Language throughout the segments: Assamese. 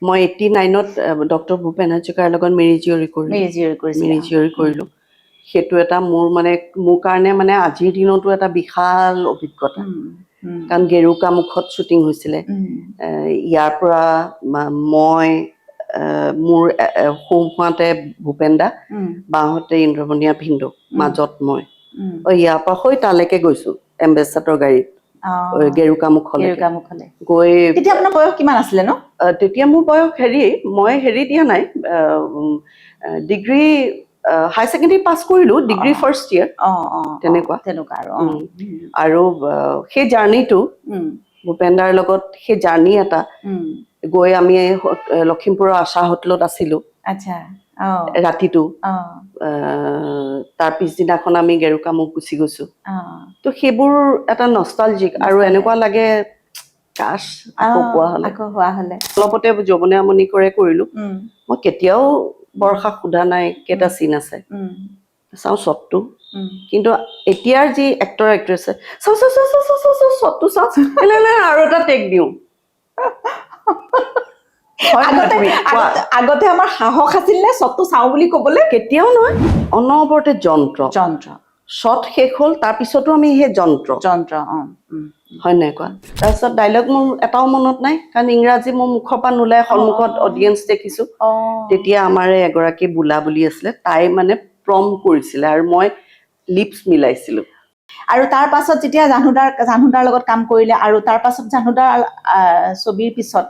মই 89ত ডক্টৰ ভূপেন হাজৰিকাৰ লগত মেৰি জীয়ৰী কৰিলোঁ। মেৰি জীয়ৰী কৰিছিলে। মেৰি জীয়ৰী কৰিলোঁ। সেইটো এটা মোৰ মানে মোৰ কাৰণে মানে আজিৰ দিনতো এটা বিশাল অভিজ্ঞতা, উম, উম, কাৰণ গেৰুকা মুখত শ্বুটিং হৈছিলে। ইয়াৰ পৰা মই মোৰ সোঁহাতে ভূপেন দা, বাওঁহাতে ইন্দ্ৰমণীয়া ভিনদেউ, মাজত মই। ইয়াৰ পৰা হৈ তালৈকে গৈছো এম্বেচাডৰ গাড়ীত, গেৰুকা মুখলৈকে। গেৰুকা মুখলৈ। গৈ তেতিয়া আপোনাৰ বয়স কিমান আছিলে ন? তেতিয়া মোৰ বয়স হেৰি, মই হেৰি দিয়া নাই, ডিগ্ৰী, হাই ছেকেণ্ডেৰী পাছ কৰিলো, ডিগ্ৰী ফাৰ্ষ্ট ইয়েৰ। অ অ তেনেকুৱা। তেনেকুৱা আৰু। আৰু সেই জাৰ্ণিটো, ভূপেনদাৰ লগত সেই জাৰ্ণি এটা, গৈ আমি লখিমপুৰৰ আশা হোটেলত আছিলো আচ্ছা অ ৰাতিটো। তাৰ পিছদিনাখন আমি গেৰুকামুখ গুচি গৈছো। তো সেইবোৰ এটা নষ্টালজিক আৰু এনেকুৱা লাগে, কাশ আকৌ পোৱা হ'লে। আকৌ হোৱা হ'লে। অলপতে যৌৱনে আমনি কৰে কৰিলো। মই কেতিয়াও বৰ্ষাক সোধা নাই কেইটা চিন আছে। চাওঁ শ্বটটো। কিন্তু এতিয়াৰ যি এক্টৰ এক্ট্ৰেছে, চাওঁ চাওঁ চাওঁ চাওঁ চাওঁ চাওঁ চাওঁ, শ্বটটো চাওঁ, এনে এনে আৰু এটা টেক দিওঁ। হয় নহয়? আগতে তুমি কোৱা। আগতে আমাৰ সাহস আছিল নে শ্বটটো চাওঁ বুলি কবলৈ? কেতিয়াও নহয়। অনবৰতে যন্ত্ৰ। যন্ত্ৰ। শ্বট শেষ হ'ল, তাৰপিছতো আমি সেই যন্ত্ৰ। যন্ত্ৰ, অ উম। হয় নাই কোৱা? তাৰপিছত ডাইলগ মোৰ এটাও মনত নাই, কাৰণ ইংৰাজী মোৰ মুখৰ পৰা নোলায়। সন্মুখত অডিয়েঞ্চ দেখিছো। তেতিয়া আমাৰ এই এগৰাকী বোলা বুলি আছিলে, তাই মানে প্ৰম্পট কৰিছিলে আৰু মই লিপছ মিলাইছিলো। আৰু তাৰ পাছত যেতিয়া জাহ্নুদাৰ লগত কাম কৰিলে, আৰু তাৰ পাছত জাহ্নুদাৰ ছবিৰ পিছত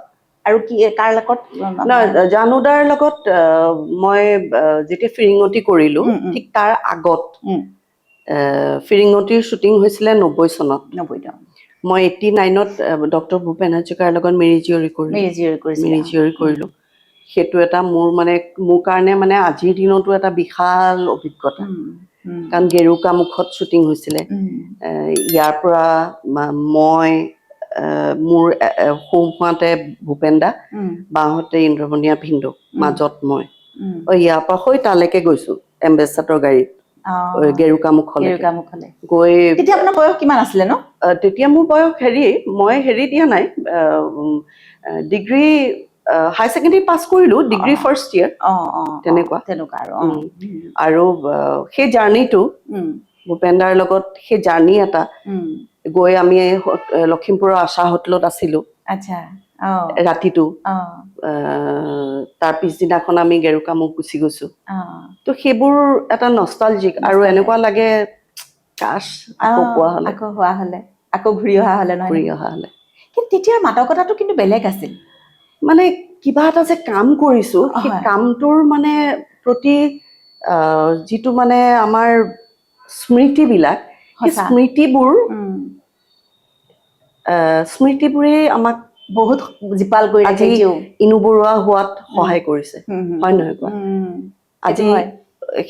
আৰু কি কাৰ লগত? নহয়, জাহ্নুদাৰ লগত মই যেতিয়া ফিৰিঙতি কৰিলো, উম, উম। ঠিক তাৰ আগত ফিৰিঙতিৰ শ্বুটিং হৈছিলে 90 চনত। 90ত। মই 89ত ডক্টৰ ভূপেন হাজৰিকাৰ লগত মেৰি জীয়ৰী কৰিলো। মেৰি জীয়ৰী কৰিছিলে। মেৰি জীয়ৰী কৰিলো। সেইটো এটা মোৰ মানে মোৰ কাৰণে মানে আজিৰ দিনতো এটা বিশাল অভিজ্ঞতা, উম, উম, কাৰণ গেৰুকা মুখত শ্বুটিং হৈছিলে। ইয়াৰ পৰা মই মোৰ সোঁহাতে ভূপেন দা, বাওঁহাতে ইন্দ্ৰমণীয়া ভিনদেউ, মাজত মই। ইয়াৰ পৰা হৈ তালৈকে গৈছো এম্বেচাডৰ গাড়ীত, গেৰুকা মুখলৈকে। গেৰুকা মুখলৈ। গৈ তেতিয়া আপোনাৰ বয়স কিমান আছিলে ন? তেতিয়া মোৰ বয়স হেৰি, মই হেৰি দিয়া নাই, ডিগ্ৰী, হাই ছেকেণ্ডেৰী পাছ কৰিলো, ডিগ্ৰী ফাৰ্ষ্ট ইয়েৰ। অ অ তেনেকুৱা। তেনেকুৱা আৰু। আৰু সেই জাৰ্ণিটো, ভূপেনদাৰ লগত সেই জাৰ্ণি এটা, গৈ আমি লখিমপুৰৰ আশা হোটেলত আছিলো আচ্ছা অ ৰাতিটো। তাৰ পিছদিনাখন আমি গেৰুকামুখ গুচি গৈছো। তো সেইবোৰ এটা নষ্টালজিক আৰু এনেকুৱা লাগে, কাশ আকৌ পোৱা হ'লে। আকৌ হোৱা হ'লে, আকৌ ঘূৰি অহা হ'লে, নহয়? ঘূৰি অহা হ'লে। কিন্তু তেতিয়াৰ মাদকতাটো কিন্তু বেলেগ আছিল। মানে কিবা এটা যে কাম কৰিছো, সেই কামটোৰ মানে প্ৰতি যিটো মানে আমাৰ স্মৃতিবিলাক, সেই স্মৃতিবোৰেই আমাক বহুত জীপাল কৰি আজি ৰাখে এতিয়াও। ইনু বৰুৱা হোৱাত সহায় কৰিছে। হয় নহয় কোৱা? আজি সেইটো হয়।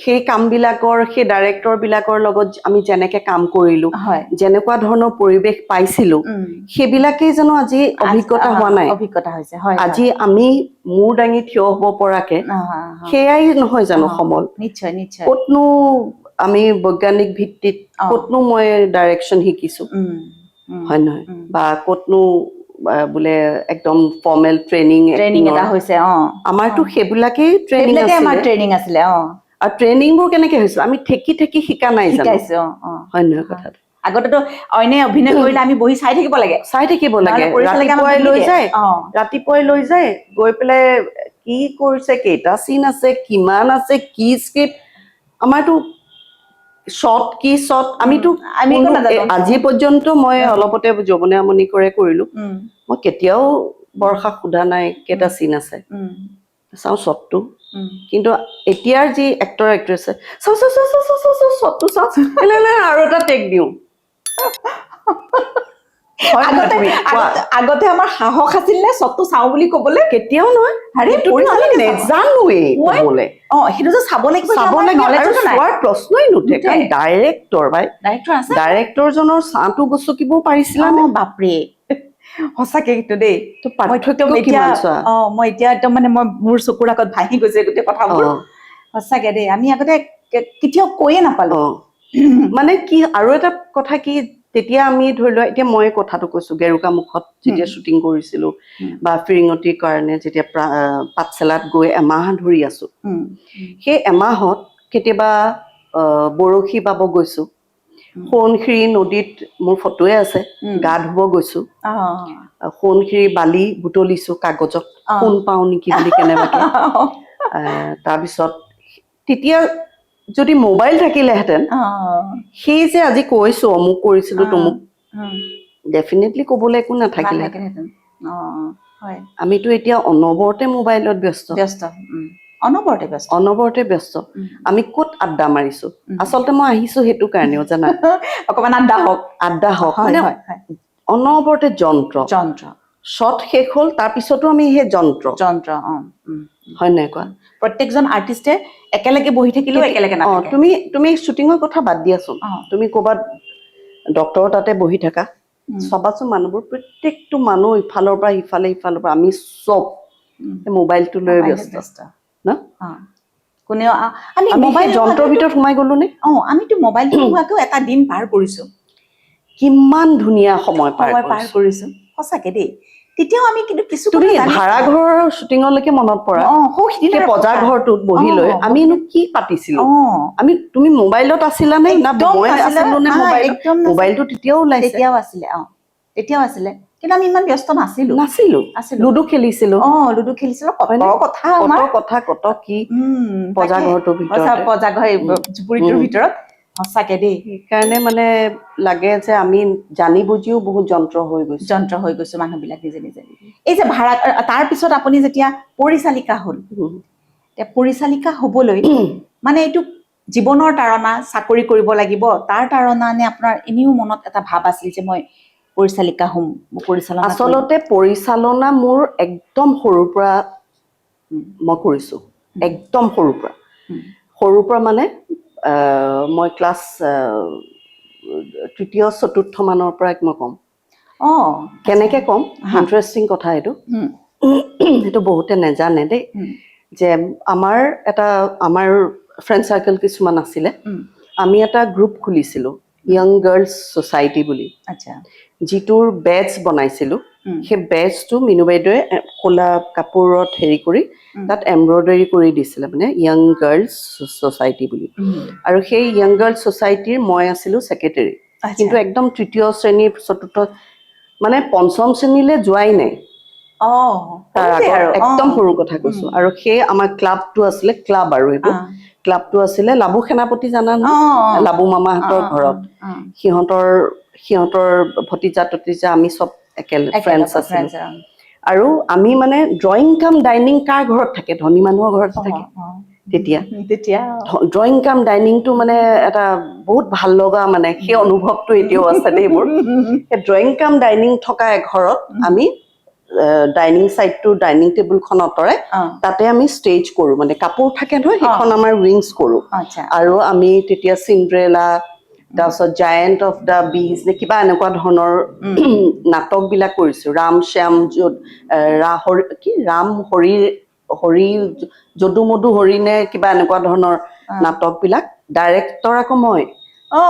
সেই কামবিলাকৰ, সেই ডাইৰেক্টৰ বিলাকৰ লগত আমি যেনেকে কাম কৰিলো, যেনেকুৱা ধৰণৰ পৰিৱেশ পাইছিলো, সেইবিলাকেই জানো আজি অভিজ্ঞতা হোৱা নাই? অভিজ্ঞতা হৈছে, হয়। আজি আমি মূৰ দাঙি থিয় হব পৰাকে সেয়াই নহয় জানো সমল? নিশ্চয় নিশ্চয় ক'তনো আমি বৈজ্ঞানিক ভিত্তিত ক'তনো মই ডাইৰেকশ্যন শিকিছো, উম, উম, হয় নহয়? বা ক'তনো বোলে একদম ফৰ্মেল ট্ৰেইনিং ট্ৰেইনিং এটা হৈছে, অ। আমাৰতো সেইবিলাকেই ট্ৰেইনিং সেইবিলাকে আমাৰ আছিলে। ট্ৰেইনিং আছিলে, অ। আৰু ট্ৰেইনিংবোৰ কেনেকে হৈছিল? আমি ঠেকি ঠেকি শিকা নাই জানো? শিকাইছো, অ অ হয় নহয় কথাটো? আগতেতো অইনে অভিনয় কৰিলে আমি বহি চাই থাকিব লাগে। চাই থাকিব লাগে। নহ'লে পৰিচালকে আমাক ৰাতিপুৱাই বহি লৈ দিয়ে। যায়, ৰাতিপুৱাই লৈ যায়, গৈ পেলাই কি কৰিছে, কেইটা চিন আছে, কিমান আছে, কি স্ক্ৰিপ্ট, আমাৰতো শ্বট কি শ্বট আমিতো আমি একো নাজানো। আজি পৰ্যন্ত মই অলপতে যৌৱনে আমনি কৰে কৰিলো। মই কেতিয়াও বৰ্ষাক সোধা নাই কেইটা চিন আছে। চাওঁ শ্বটটো। কিন্তু এতিয়াৰ যি এক্টৰ এক্ট্ৰেছে, চাওঁ চাওঁ চাওঁ চাওঁ চাওঁ চাওঁ চাওঁ, শ্বটটো চাওঁ, এনে এনে আৰু এটা টেক দিওঁ। হয় নহয় তুমি কোৱা? আগতে আমাৰ সাহস আছিল নে শ্বটটো চাওঁ বুলি কবলৈ? কেতিয়াও নহয়। আৰে, সেইটোতো আমি পৰিচালকে চাব। নেজানোৱেই কবলৈ। অ, সেইটো যে চাব লাগিব, চাব সেইটো আমাৰ লাগে আৰু knowledge-তে নাই। চোৱাৰ প্ৰশ্নই নুঠে, কাৰণ নুঠে। ডাইৰেক্টৰ ভাই। ডাইৰেক্টৰ আছে। ডাইৰেক্টৰজনৰ ছাঁটো গচকিবও পাৰিছিলা নে? অ, বাপৰে, সঁচাকে কিন্তু দেই। তো মই পাৰ্থক্য একদম এতিয়া কিমান চোৱা। অ, মই এতিয়া একদম মানে মই মোৰ চকুৰ আগত ভাহি গৈছে গোটেই কথাবোৰ। সঁচাকে দেই, আমি আগতে কেতিয়াও কৈয়ে নাপালো। অ, মানে কি, আৰু এটা কথা কি, তেতিয়া আমি ধৰি লোৱা, এতিয়া মই কথাটো কৈছো, গেৰুকা মুখত যেতিয়া শ্বুটিং কৰিছিলো বা ফিৰিঙতিৰ কাৰণে যেতিয়া পাঠশালাত গৈ এমাহ ধৰি আছো, সেই এমাহত কেতিয়াবা বৰশী বাব গৈছো, সোৱণশিৰি নদীত মোৰ ফটোৱে আছে, গা ধুব গৈছো, সোৱণশিৰি বালি বুটলিছো কাগজত, সোণ পাওঁ নেকি বুলি কেনেবাকে। তাৰপিছত তেতিয়া যদি মোবাইল থাকিলেহেঁতেন, সেই যে আজি কৈছো অমুক কৰিছিলো, তমুক, ডেফিনেটলি ক'বলৈ একো নাথাকিলে। নাথাকিলেহেঁতেন। অ, হয়। আমিতো এতিয়া অনবৰতে মোবাইলত ব্যস্ত। ব্যস্ত, অনবৰতে ব্যস্ত। অনবৰতে ব্যস্ত। আমি ক'ত আড্ডা মাৰিছো? আচলতে মই আহিছো সেইটো কাৰণেও জানা। অকমান আড্ডা হওক। আড্ডা হওক। মানে হয় হয় অনবৰতে যন্ত্ৰ। যন্ত্ৰ। শ্বট শেষ হ'ল, তাৰপিছতো আমি সেই যন্ত্ৰ। যন্ত্ৰ, অ। হয় নাই কোৱা? প্ৰত্যেকজন আৰ্টিষ্টে একেলগে বহি থাকিলেও একেলগে নাথাকে। তুমি তুমি শ্বুটিঙৰ কথা বাদ দিয়াচোন, তুমি ক'ৰবাত ডক্তৰৰ তাতে বহি থাকা, চাবাচোন মানুহবোৰ, প্ৰত্যেকটো মানুহ ইফালৰ পৰা সিফালে, সিফালৰ পৰা আমি চব মোবাইলটো লৈ মোবাইলত ব্যস্ত। ব্যস্ত। ন? অ। কোনেও আমি আমি সেই মোবাইল যন্ত্ৰৰ ভিতৰত সোমাই গলো নে? অ, আমিতো মোবাইলটো নোহোৱাকেও এটা দিন পাৰ কৰিছো। কিমান ধুনীয়া সময় পাৰ সময় পাৰ কৰিছো। কৰিছো, সঁচাকে দেই। তেতিয়াও আমি কিন্তু কিছু তুমি কথা জানিছিলো। ভাড়াঘৰৰ শ্বুটিঙলৈকে মনত পৰা, অ, সৌ সিদিনাৰ সেই পজা কথা। ঘৰটোত বহি লৈ আমিনো কি পাতিছিলো? আমি, তুমি মোবাইলত আছিলা নে না একদম মই নাছিলে, আছিলো নে নাই, মোবাইলত? একদম নাছিলে। মোবাইলটো তেতিয়াও ওলাইছে। তেতিয়াও আছিলে, অ, তেতিয়াও আছিলে, কিন্তু আমি ইমান ব্যস্ত নাছিলো। নাছিলো। আছিলো। লুডু খেলিছিলো। অ, লুডু খেলিছিলো, কত হয়নে? কথা কত আমাৰ। কথা, কত কি, পজা ঘৰটোৰ ভিতৰতে। পজা ঘৰ, জুপুৰিটোৰ ভিতৰত, সঁচাকে দেই। সেইকাৰণে মানে লাগে যে আমি জানি বুজিও বহুত যন্ত্ৰ হৈ গৈছো। যন্ত্ৰ হৈ গৈছো মানুহবিলাক নিজে নিজে। এই যে ভাড়া, তাৰ পিছত আপুনি যেতিয়া পৰিচালিকা হ'ল, এতিয়া পৰিচালিকা হবলৈ মানে এইটো জীৱনৰ তাৰণা, চাকৰি কৰিব লাগিব তাৰ তাৰণা নে আপোনাৰ এনেও মনত এটা ভাৱ আছিল যে মই পৰিচালিকা হ'ম, পৰিচালনা কৰিম? আচলতে পৰিচালনা মোৰ একদম সৰুৰ পৰা মই কৰিছো, একদম সৰুৰ পৰা। সৰুৰ পৰা মানে মই ক্লাছ তৃতীয় চতুৰ্থ মানৰ পৰা মই ক'ম। কেনেকে ক'ম? ইণ্টাৰেষ্টিং কথা এইটো। সেইটো বহুতে নেজানে দেই, যে আমাৰ ফ্ৰেণ্ড চাৰ্কেল কিছুমান আছিলে, আমি এটা গ্ৰুপ খুলিছিলো, য়ং গাৰ্লছ ছ'চাইটি বুলি, যিটোৰ বেজ বনাইছিলো। সেই বেজটো মিনু বাইদেৱে ক'লা কাপোৰত হেৰি কৰি তাত এম্ব্ৰইডাৰী কৰি দিছিলে, মানে য়ং গাৰ্লছ ছ'চাইটি বুলি। আৰু সেই য়ং গাৰ্লছ ছ'চাইটিৰ মই আছিলো ছেক্ৰেটেৰী। কিন্তু একদম তৃতীয় শ্ৰেণীৰ, চতুৰ্থ, মানে পঞ্চম শ্ৰেণীলৈ যোৱাই নাই তাৰ সৰুতে আগত, আৰু, একদম সৰু কথা কৈছো। আৰু সেই আমাৰ ক্লাবটো আছিলে, ক্লাব আৰু এইটো ক্লাবটো আছিলে লাবু সেনাপতি জানা নহয়? লাবু মামাহঁতৰ ঘৰত। সিহঁতৰ ভতিজা ততিজা আমি চব একেলগে ফ্ৰেণ্ডছ একেলগে আছিলো। Friends, অ। আৰু আমি মানে ড্ৰয়িং কাম ডাইনিং কাৰ ঘৰত থাকে? ধনী মানুহৰ ঘৰত থাকে তেতিয়া। তেতিয়া। ড্ৰয়িং কাম ডাইনিংটো মানে এটা বহুত ভাল লগা, মানে সেই অনুভৱটো এতিয়াও আছে দেই মোৰ। সেই ড্ৰয়িং কাম ডাইনিং থকা এঘৰত আমি ডাইনিং চাইডটো, ডাইনিং টেবুলখন আঁতৰাই তাতে আমি ষ্টেজ কৰো, মানে কাপোৰ থাকে নহয়, সেইখন আমাৰ উইংছ কৰো। আৰু আমি তেতিয়া চিণ্ড্ৰেলা, তাৰপিছত জায়েণ্ট অফ the beach নে কিবা এনেকুৱা ধৰণৰ নাটক বিলাক কৰিছো। ৰাম শ্যাম য'ত কি ৰাম হৰি হৰি যদু মধু হৰি নে কিবা এনেকুৱা ধৰণৰ নাটক বিলাক, ডাইৰেক্টৰ আকৌ মই। অ,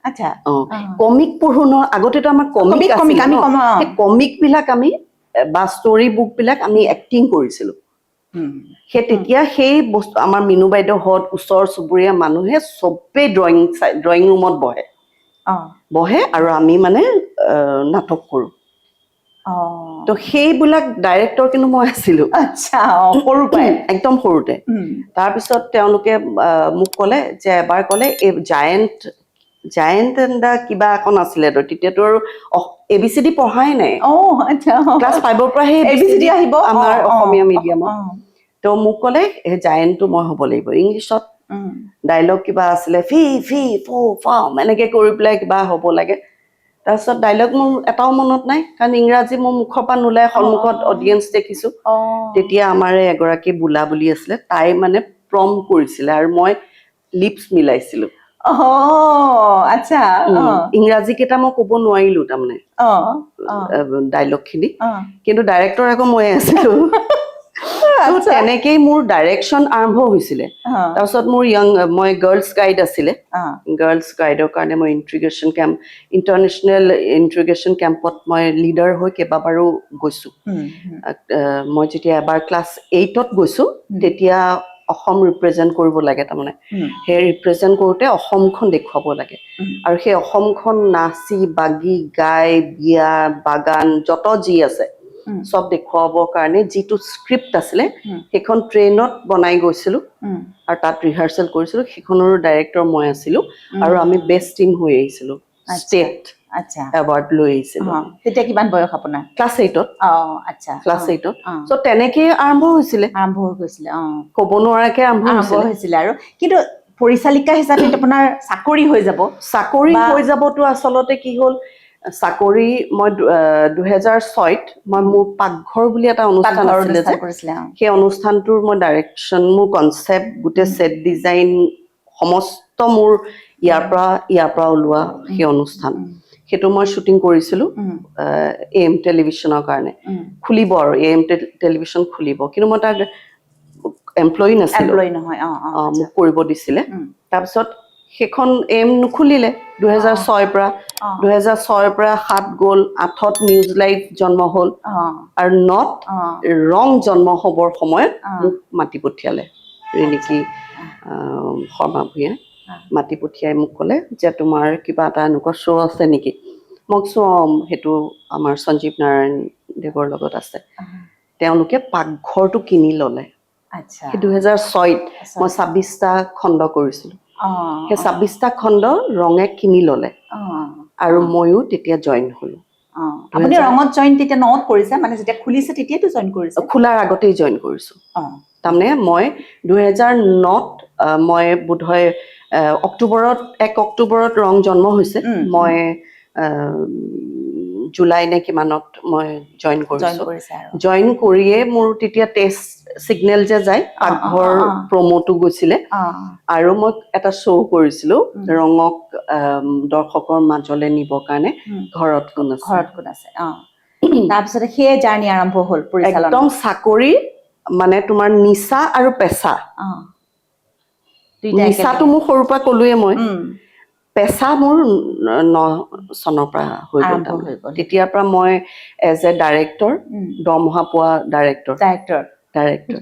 আচ্ছা। কমিক পঢ়ো ন আগতেতো, আমাৰ কমিক কমিক, কমিক, আছিলে আমি ন? অ। সেই কমিক বিলাক আমি বা ষ্টৰী বুক বিলাক আমি এক্টিং কৰিছিলো। সেই তেতিয়া সেই বস্তু আমাৰ মিনু বাইদেউহঁত, ওচৰ চুবুৰীয়া মানুহে চবেই ড্ৰয়িং ৰুমত বহে, বহে আৰু আমি মানে নাটক কৰো। তো সেইবিলাক ডাইৰেক্টৰ কিন্তু মই আছিলো। আচ্ছা, অ, সৰুৰ পৰাই। একদম সৰুতে। তাৰপিছত তেওঁলোকে মোক ক'লে যে, এবাৰ ক'লে এই জায়েণ্ট এণ্ড the কিবা এখন আছিলে, তো তেতিয়াতো আৰু এবিচিডি পঢ়াই নাই। অ, আচ্ছা। ক্লাছ 5ৰ পৰাহে ABCD আহিব, আমাৰ অসমীয়া মিডিয়ামত। তো মোক ক'লে এই জায়েণ্টটো মই হ'ব লাগিব। ইংলিছত ডাইলগ কিবা আছিলে, ফি ফি ফো ফাম এনেকে কৰি পেলাই কিবা হ'ব লাগে। তাৰপিছত ডাইলগ মোৰ এটাও মনত নাই, কাৰণ ইংৰাজী মোৰ মুখৰ পৰা নোলায়, সন্মুখত অডিয়েঞ্চ দেখিছো। তেতিয়া আমাৰ এই এগৰাকী বোলা বুলি আছিলে, তাই মানে প্ৰম কৰিছিলে আৰু মই লিপছ মিলাইছিলো। অ, আচ্ছা। ইংৰাজী কেইটা মই ক'ব নোৱাৰিলো তাৰমানে, অ, অ, ডাইলগ খিনি। কিন্তু ডাইৰেক্টৰ আকৌ ময়ে আছিলো। তো তেনেকেই মোৰ ডাইৰেকশ্যন আৰম্ভ হৈছিলে। তাৰপিছত মোৰ য়ং মই গাৰ্লছ গাইড আছিলে। গাৰ্লছ গাইডৰ কাৰণে মই ইণ্টিগ্ৰেশ্যন কেম্প, ইণ্টাৰনেশ্যনেল ইণ্টিগ্ৰেশ্যন কেম্পত মই লিডাৰ হৈ কেইবাবাৰো গৈছোঁ। মই যেতিয়া এবাৰ ক্লাছ 8ত গৈছোঁ, তেতিয়া অসম ৰিপ্ৰেজেণ্ট কৰিব লাগে। তাৰমানে সেই ৰিপ্ৰেজেণ্ট কৰোঁতে অসমখন দেখুৱাব লাগে। আৰু সেই অসমখন নাচি বাগি গাই, বিয়া বাগান যত যি আছে চব দেখুৱাবৰ কাৰণে যিটো স্ক্ৰিপ্ট আছিলে, সেইখন ট্ৰেইনত বনাই গৈছিলোঁ আৰু তাত ৰিহাৰ্চেল কৰিছিলোঁ। সেইখনৰো ডাইৰেক্টৰ মই আছিলোঁ আৰু আমি বেষ্ট টিম হৈ আহিছিলোঁ। ষ্টেট এৱাৰ্ড লৈ আহিছিলোঁ। তেতিয়া কিমান বয়স আপোনাৰ? ক্লাছ 8ত। অ আচ্ছা ক্লাছ 8ত। চ' তেনেকেই আৰম্ভ হৈছিলে। আৰম্ভ হৈ গৈছিলে। ক'ব নোৱাৰাকে আৰম্ভ আৰম্ভ হৈছিলে। হৈছিলে আৰু কিন্তু পৰিচালিকা হিচাপে আপোনাৰ চাকৰি হৈ যাব চাকৰি হৈ যাবতো। আচলতে কি হ'ল, চাকৰি মই 2006ত মই মোৰ পাকঘৰ বুলি এটা অনুষ্ঠান পাকঘৰ আছিলে যে অনুষ্ঠান কৰিছিলে। সেই অনুষ্ঠানটোৰ মই ডাইৰেকশ্যন, মোৰ কনচেপ্ট, গোটেই ছেট ডিজাইন সমস্ত মোৰ ইয়াৰ পৰা ওলোৱা সেই অনুষ্ঠান। সেইটো মই শ্বুটিং কৰিছিলোঁ এ এম টেলিভিশ্যনৰ কাৰণে। খুলিব আৰু এ এম টেলিভিশ্যন খুলিব, কিন্তু মই তাত এমপ্লয়ী নাছিলোঁ। এমপ্লয়ী নহয়। অ অ মোক কৰিব দিছিলে। তাৰপিছত সেইখন এম নুখুলিলে 2006ৰ পৰা। 2006ৰ পৰা 7 গ'ল, 8ত নিউজ লাইভ জন্ম হ'ল আৰু 9ত ৰং জন্ম হ'বৰ সময়ত মোক মাতি পঠিয়ালে ৰিণিকী শৰ্মা ভূঞাই। মাতি পঠিয়াই মোক ক'লে যে তোমাৰ কিবা এটা এনেকুৱা শ্ব' আছে নেকি? মই কৈছোঁ, অঁ, সেইটো আমাৰ সঞ্জীৱ নাৰায়ণ দেৱৰ লগত আছে। তেওঁলোকে পাকঘৰটো কিনি ল'লে। সেই 2006ত মই 26টা খণ্ড কৰিছিলোঁ। সেই 26টা খণ্ড ৰঙে কিনি ল'লে আৰু ময়ো তেতিয়া জইন হ'লো। আপুনি ৰঙত জইন তেতিয়া 9ত কৰিছে, মানে যেতিয়া খুলিছে তেতিয়াইতো জইন কৰিছে? খোলাৰ আগতেই জইন কৰিছোঁ। তাৰমানে মই 2009ত মই বোধহয় অক্টোবৰত, 1 অক্টোবৰত ৰং জন্ম হৈছে। মই জুলাই নে কিমানত মই জইন জইন কৰিছোঁ। কৰিছে আৰু জইন কৰিয়ে মোৰ তেতিয়া টেষ্ট চিগনেল যে যায়, পাকঘৰ প্ৰম'টো গৈছিলে আৰু মই এটা শ্ব' কৰিছিলোঁ ৰঙক দৰ্শকৰ মাজলৈ নিবৰ কাৰণে, ঘৰত কোন আছে। ঘৰত কোন আছে। তাৰপিছতে সেই জাৰ্ণি আৰম্ভ হ'ল পৰিচালনা। একদম চাকৰি মানে তোমাৰ নিচা আৰু পেচা। দুইটা নিচাটো একেলগে। মোৰ সৰুৰ পৰা ক'লোৱে মই। পেচা মোৰ 9 চনৰ পৰা হৈ গ'ল। আৰম্ভ তাৰমানে। হৈ গ'ল। তেতিয়াৰ পৰা মই এজ এ ডাইৰেক্টৰ, দৰমহা পোৱা ডাইৰেক্টৰ। ডাইৰেক্টৰ। ডাইৰেক্টৰ।